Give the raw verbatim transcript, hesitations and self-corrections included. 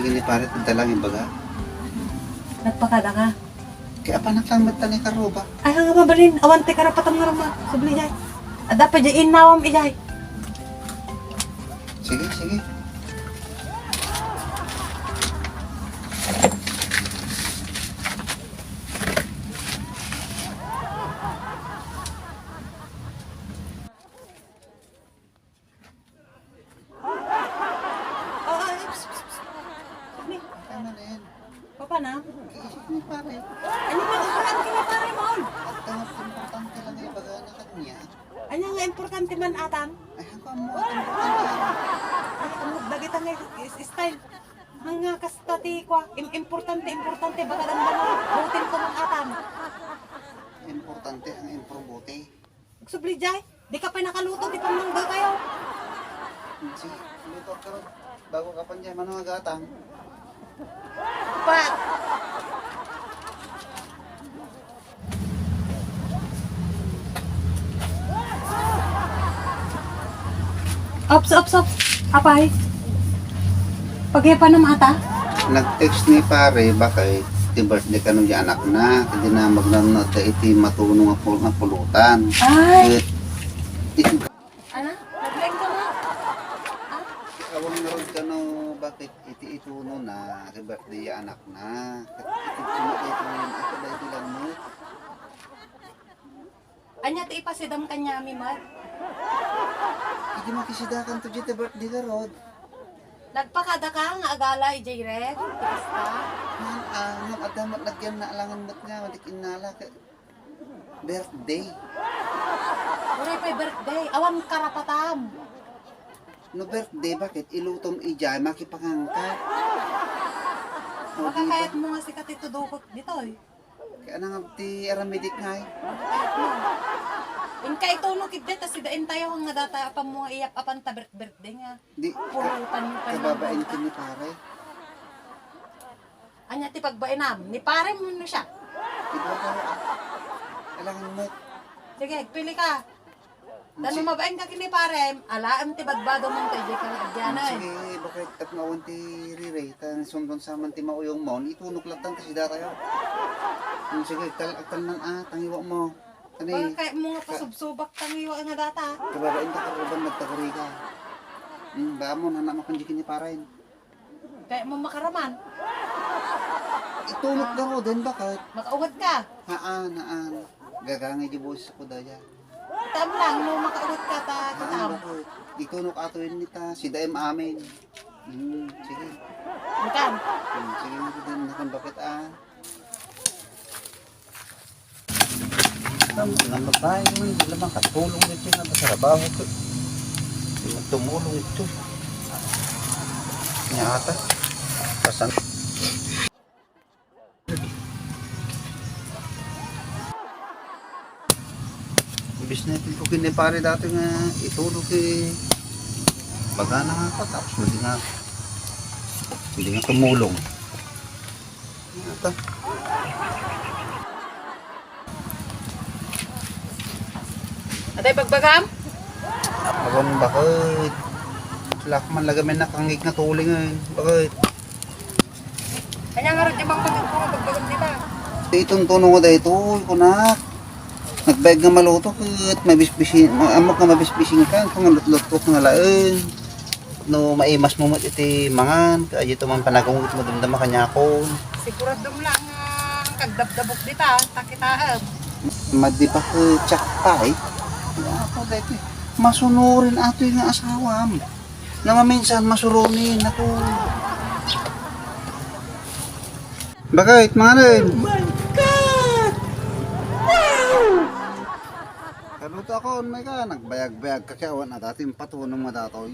Ni pare, adda lang ibaga. Nagpakada ka? Kaya apanak lang met ta ni karuba. Ay, nga mabalin, awan ti karapatam nga ruma. Subli jay. Adda pa jay innawam ijay. Sige, sige. Ay, psst, psst, psst. Ni, Ano na yan? Papa na? Iisip ni pare. Ano man, importante ni pare, Maul? At ang importante lang yung baga na kanya. Ano nga importante man atan? Ay, ako ang mga importante lang. Ay, ang dagita nga is, is style. Ang nga kasta ti kwa, im-, importante, importante, baka damdama, butin ko ng atan. Importante ang improbote. Agsubli jay, di ka pay nakaluto ti pamangga kayo. Sige, luto ka ron. Bago ka pa niya, mano nga gatang? Pat! Ops, ops, ops. Apay. Pagyapanam ata? Nag-text ni pare, bakit? Ti birthday kano di anak na. Kadi na magnanad da iti matuno nga pul-, nga pulutan. Ay. Ket, iti Ana? Naglaing ka mo? Ah? Awan nga rod kano, bakit iti ituno na, ti birthday ya anak na. Ket iti ituno, iti ituno, iti lang mo. Anya ti ipasidam kaniami met? Idi makisidakan to, ti birthday garod. Nagpakada ka nga agala, idiay ref, ti kasta? Ngan, ah, ngem adda met nagyan na alangan met nga, madik innala, ka-, birthday. Uray pay birthday, awan karapatam. No birthday, bakit? Ilutom idiay, makipangangkat. O, di ba? Makakayat mo nga sika ti tudokot ditoy. Kaya na nga ti aramidik nga eh. Inka ituno kidde, ta sida intayo nga data apan mo nga iyap apan ta bir-, birthday nga. Di, puro ka-, panyo-panyo kababain nga. Ken ni pare. Anya ti pagbainam? Ni pare mo no siya? Di ba pare? Alangan mo. Sige, pili ka. Dano mabain ka ken ni pare, alaem ti badbado mo tayo ka agyanay. Sige, bakit tapno awan ti rire, tan sundon saman ti mauyong mo, itunok lattan ta sida tayo. Hmm, sige, tal-, agtalnan a, tangiwa mo. Ani? Baka kaya mo nga pasubsubak tangiwa nga data. Kababain ta karuban, nagtagari ka. Hmm, ba mo, nana mapanjikin ni pare. Kaya mo makaraman. Itunok na ro, den bakit? Makaungat ka. Haan, haan. Gagangay di boses ko daya. Itam lang, no, makaungat ka ta, kitam. Haan, bakit? Itunok ato yun nita, si Daim amin. Hmm, sige. Itam. Hmm, sige, nga din, nakan bakit, ah. Nam-, namabay mo, hindi naman katulong dito nga trabaho ko. Hindi man tumulong ito. Niya ata. Pasan-, imbis na ito ko kinipari dati nga itulog eh. Baga na nga ako, tapos hindi nga, hindi nga tumulong. Ata. Atay pagbagam? Awan bakit? Lak man lagamin nakangig nga tuling eh. Bakit? Kanya nga rin di mang pagkakuro pagbagam dita. Ituntuno ko daytoy, kunak. Nagbayag nga maluto ket mabisbisi-, ma-, ammok nga mabisbising ka, ito nga lutlot ko nga laeng. No maimas mo met iti mangan, ket adito man panagunget mo damdama kaniakon. Siguradom lang nga kagdabdabok dita, ta kitaem. Madi pa ket tiyak pay. Apo daytoy. Masunurin atoy nga asawam. Nga maminsan masuronin ako. Bakit, manganen? Oh my God! Wow! Kaluto ako, oh my God, nagbayag-bayag ka kaya awan na dati yung patunong nga datoy.